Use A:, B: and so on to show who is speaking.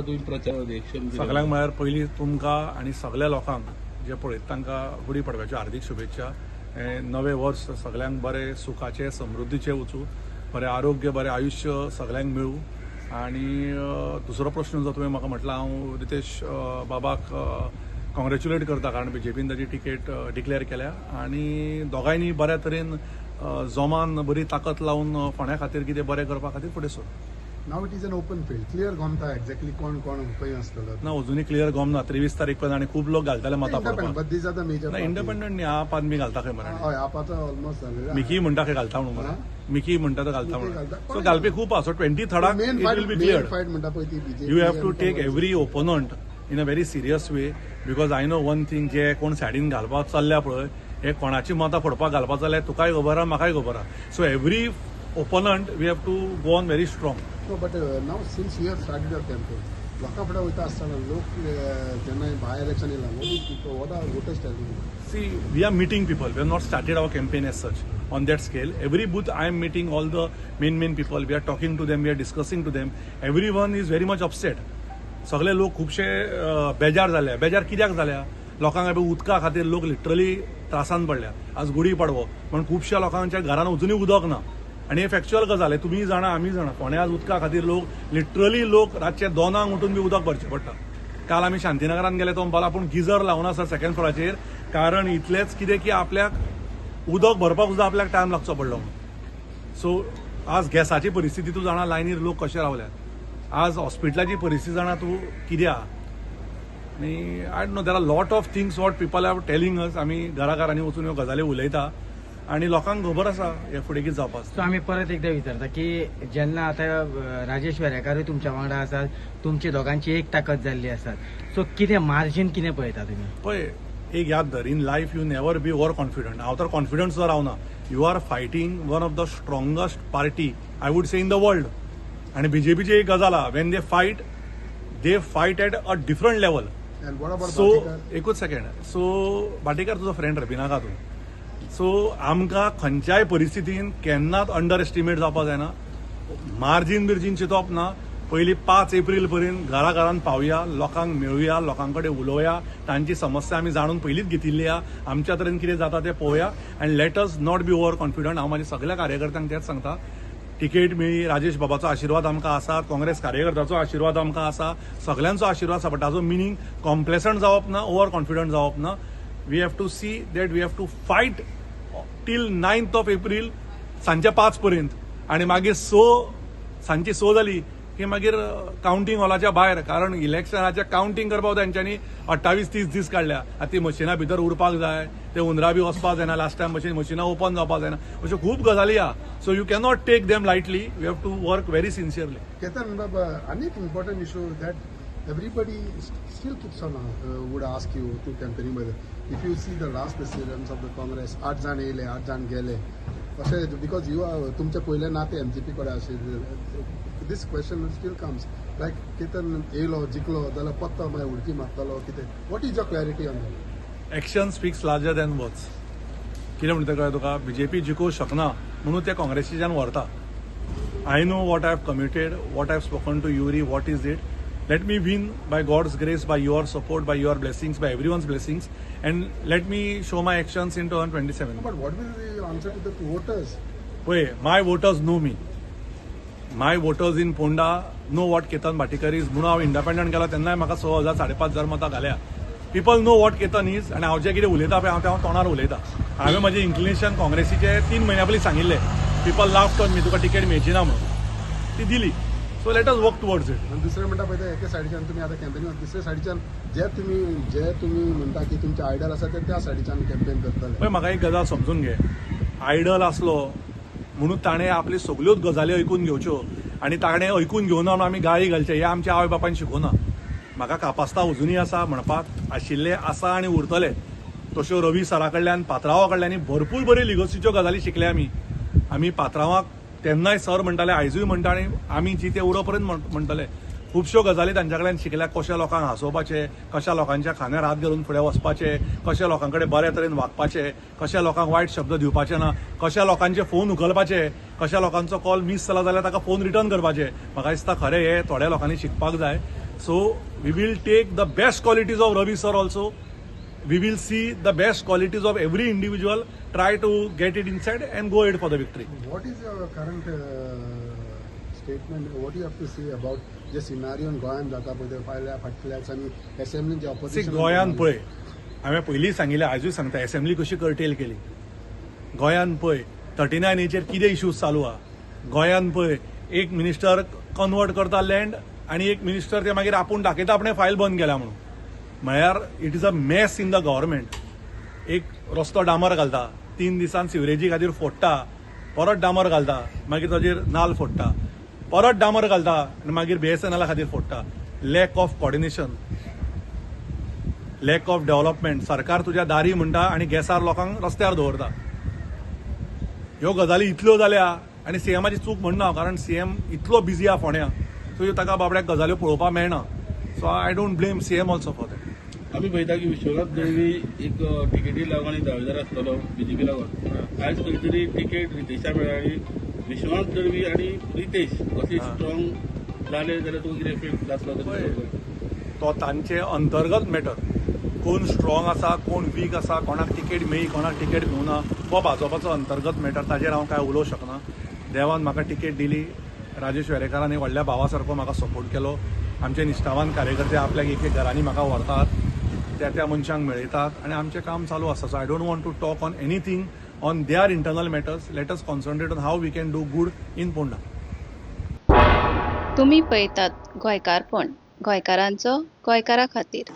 A: तुमी प्रचार रिएक्शन?
B: सगळ्यांक म्हळ्यार पयलीं तुमकां आनी सगल्या लोकांक जे पळयता तांकां गुडी पाडव्याच्यो हार्दीक शुभेच्छा. हें नवें वर्स सगल्यांक बरें सुखाचें, समृद्धीचें वचूं, बरें आरोग्य, बरें आयुश्य सगल्यांक मेळूं. आनी दुसरो प्रश्न जो तुवें म्हाका म्हटला, हांव रितेश बाबाक कॉंग्रेच्युलेट करता, कारण बीजेपीन ताजी तिकेट डिक्लेअर केल्या आनी दोगांयनी बऱ्या तरेन जोमान बरी ताकद लावन फोंड्या खातीर कितें बरें करपा खातीर फुडें sir.
C: Now it is an open field, clear गमता एक्झॅक्टली कोण कोण खंय आसतलो.
B: ना, अजुनूय क्लियर गमना. 23 तारीख पर्यंत आनी खूब लोक घालतले मतां
C: इंडिपेंडंट
B: पळोवपाक.
C: But these are the major.
B: ना, इंडिपेंडंट न्ही, आप आदमी घालता खंय मरे.
C: हय, आपाचो ऑलमोस्ट जालें.
B: मिकी म्हणटा खंय घालता म्हणून मरे, मिकी म्हणटा तो घालता
C: मिकी
B: म्हणून.
C: घालता.
B: सो घालपी खूब आसा, so 23rd
C: main
B: it
C: fight
B: will be
C: main
B: clear.
C: Fight म्हणटा पळय ती BJP.
B: You have to take every opponent in a very serious way, because I know one thing, जे कोण सायडीन घालपाक चल्ल्या पळय, हे कोणाची मतां फोडपाक घालपाक चल्ल्या, तुकाय खबर आहा, म्हाकाय खबर आहा. So every opponent we have to go on very strong.
C: No, but now since you have started your campaign, लोकां फुडें वयता आसतना लोक जेन्ना बाय इलेक्शन येयला, what are voters telling?
B: See, we are meeting people. We have not started our campaign as such on that scale. Every booth, I am meeting all the main main people. We are talking to them. We are discussing to them. Everyone is very much upset. सगळे लोक खुबशे बेजार जाल्या. बेजार कित्याक जाल्या? लोकांक आतां उदका खातीर लोक लिटरली त्रासान पडल्या. आज गुडी पाडवो पण खुबश्या लोकांच्या घरान अजुनूय उदक ना आनी हे फॅक्च्युअल गजाल आहे, तुमी जाणा, आमी जाणा. फोंड्या आज उदका खातीर लोक लिटरली, लोक रातचे 2क उठून बी उदक भरचें पडटा. काल आमी शांतीनगरान गेले, तो म्हणपाक, आपूण गिजर लावना सर सेकंड फ्लोराचेर, कारण इतलेंच कितें की आपल्याक उदक भरपाक सुद्दां आपल्याक टायम लागचो पडलो म्हणून. सो आज गॅसाची परिस्थिती तूं जाणा, लायनीर लोक कशे रावल्यात. आज हॉस्पिटलाची परिस्थिती जाणा तूं कितें आहा. आनी I know there are lot of things what people are telling us. आमी घरा घरांनी वचून ह्यो गजाली उलयता आनी लोकांक खबर आसा हे फुडें कितें जावपा आसा.
D: सो आमी परत एकदा विचारता की जेन्ना आतां राजेश वेरेंकारूय तुमच्या वांगडा आसात, तुमची दोगांची एक ताकद जाल्ली आसा, सो कितें मार्जीन कितें पळयता तुमी?
B: पळय, एक याद धर, in life you never be over confident. हांव तर कॉन्फिडंट सुद्दां रावना. You are fighting one of the strongest party, I would say, in the world. आनी बीजेपीची एक गजाल आहा, when they fight, they fight at a different level.
C: And what about
B: so एकूच second. So Bhatikar तुजो फ्रेंड रे, भिनाका तूं. सो आमकां खंयच्याय परिस्थितीन केन्नाच अंडर एस्टिमेट जावपाक जायना. मार्जीन बिर्जीन चिंतप ना. पयलीं 5 एप्रील पर्यंत घरा घरान पावया, लोकांक मेळुया, लोकां कडेन उलोवया. तांची समस्या आमी जाणून पयलींच घेतिल्ली आहा. आमच्या तरेन कितें जाता तें पळोवया आनी let us not be over confident. हांव म्हाज्या सगल्या कार्यकर्त्यांक तेंच सांगता, तिकेट मेळ्ळी, राजेश बाबाचो आशिर्वाद आमकां आसा, काँग्रेस कार्यकर्त्याचो आशिर्वाद आमकां आसा, सगल्यांचो आशिर्वाद आसा, बट ताजो मिनींग कॉम्प्लेसंट जावप ना, ओवर कॉन्फिडंट जावप ना. We have to see that we have to fight till 9th of April, सांजच्या 5 पर्यंत आनी मागीर स, सांजची 6 जाली की मागीर कावंटींग हॉलाच्या भायर, कारण इलेक्शनाचें कावंटींग करपाक तेंच्यांनी 28-30 दीस काडल्या. आतां ती मशिनां भितर उरपाक जाय, ते हुंदरा बी वचपाक जायना, लास्ट टायम मशीन मशिनां ओपन जावपाक जायना, अश्यो खूब गजाली आहा. So you cannot take them lightly, you have to work very sincerely.
C: Ketan बाबा, आनीक important issue that everybody still keeps on would ask you to campaigning मध्ये, if you see the last presidents of the Congress, आठ जाण येयले, आठ जाण गेले अशें, because you are तुमचे पयले नाते एमजीपी कडेन आशिल्ले, this question still comes like Ketan येयलो, जिखलो जाल्यार पत्तो मागीर उडकी मारतलो कितें? What is your clarity on that?
B: Action speaks larger than words. कितें म्हणटा कळ्ळें तुका? बीजेपी जिखोवंक शकना म्हणून ते काँग्रेसीच्यान व्हरता. I know what I have committed, what I have spoken to Yuri, what is it. Let me win by God's grace, by your support, by your blessings, by everyone's blessings, and let me show my actions in 2027.
C: But what will be answer to the voters?
B: पळय, my voters know me. My voters in Ponda know what Ketan Bhatikar is. म्हणून हांव independent गेलो तेन्नाय म्हाका 6000, 5500 मतां घाल्या. People know what Ketan is. आनी हांव जें कितें उलयता पळय, हांव तें हांव तोंडार उलयता. हांवें म्हजें इन्क्लिनेशन काँग्रेसीचें 3 म्हयन्या पयलीं सांगिल्लें. People laughed on me, तुका तिकेट मेळची ना म्हणून. ती दिली, so let us work towards it.
C: आनी दुसरें म्हणटा पळय, ते एके सायडीच्यान तुमी आतां कॅम्पेन, दुसऱ्या सायडीच्यान जे तुमी म्हणटा की तुमचे आयडल आसा, ते त्या सायडीच्यान कॅम्पेन करतले.
B: पळय, म्हाका एक गजाल समजून घे, आयडल आसलो म्हणून ताणें आपली सगल्योच गजाली आयकून घेवच्यो आनी ताणें आयकून घेवना म्हणून आमी गाळी घालचे, हें आमच्या आवय बापायन शिकोवना. म्हाका कापास्तांव अजुनूय आसा म्हणपाक, आशिल्ले, आसा आनी उरतले. तश्यो रवी सरा कडल्यान, पात्रांवा कडल्यान भरपूर बऱ्यो लिगसीच्यो गजाली शिकले आमी. आमी पात्रांवाक तेन्नाय सर म्हणटाले, आयजूय म्हणटा आनी आमी जिते उरो पर्यंत म्हणटले. खुबश्यो गजाली तांच्या कडल्यान शिकल्या, कशें लोकांक हांसोवपाचें, कशा लोकांच्या खांद्यार हात घालून फुडें वचपाचें, कशें लोकां कडेन बऱ्या तरेन वागपाचें, कशें लोकांक वायट शब्द दिवपाचे ना, कशा लोकांचे फोन उखलपाचे, कशा लोकांचो कॉल मीस जाला जाल्यार ताका फोन रिटर्न करपाचे. म्हाका दिसता खरें हें थोड्या लोकांनी शिकपाक जाय. So we will take the best qualities of Ravi sir also. We will see the best qualities of every individual, try to get it inside and go ahead for the victory.
C: What is your current statement? What you have to say about J scenario गोंयांत जाता पळय ते फाल्यां फाटल्या दिसांनी असेंब्लीन जे
B: C,
C: opposition
B: गोंयान पळय, हांवें पयलीं सांगिल्लें, आयजूय सांगता, एसेंब्ली कशी कर्टेल केली. गोंयान पळय, 39 एचेर कितें इश्यूज चालू आहा. गोंयान पळय, एक मिनिस्टर कन्वर्ट करता लँड आनी एक मिनिस्टर ते मागीर आपूण दाखयता आपणें फायल बंद केल्या म्हणून. म्हळ्यार it is a mess in the government. एक रस्तो डांबर घालता, 3 दिसान सिवरेजी खातीर फोडटा, परत डांबर घालता, मागीर ताजेर नाल फोडटा, परत डांबर घालता आनी मागीर बीएसएनएला खातीर फोडटा. Lack of coordination, lack of development. सरकार तुज्या दारी म्हणटा आनी गॅसार लोकांक रस्त्यार दवरता. ह्यो गजाली इतल्यो जाल्या आनी सीएमाची चूक म्हणना, कारण सीएम इतलो बिजी आहा फोंड्या, सो ताका बाबड्याक गजाल्यो पळोवपाक मेळना. So I don't blame CM also for that.
A: आमी पळयता की विश्वनाथ दळवी एक तिकेटी लागून आनी दावेदार आसतलो बीजेपी लागून. आयज खंय तरी तिकेट रितेशा मेळ्ळा आनी विश्वनाथ दळवी आनी रितेश अशे स्ट्रॉंग जाले जाल्यार तुका कितें इफेक्ट जातलो?
B: पळय, तो तांचे अंतर्गत मॅटर. कोण स्ट्रॉंग आसा, कोण वीक आसा, कोणाक तिकेट मेळ्ळी, कोणाक तिकेट मेळना, हो भाजपाचो अंतर्गत मॅटर. ताजेर हांव कांय उलोवंक शकना. देवान म्हाका तिकेट दिली. राजेश वेरेंकारान एक व्हडल्या भावा सारको म्हाका सपोर्ट केलो. आमचे निश्ठावान कार्यकर्ते आपल्याक एक एक घरांनी म्हाका व्हरतात, त्या त्या मनशांक मेळयतात आनी आमचें काम चालू आसा. So I don't want to talk on anything on their internal matters. Let us concentrate on how we can do good in Ponda.
E: तुमी पळयतात गोंयकारपण, गोंयकारांचो गोंयकारा खातीर.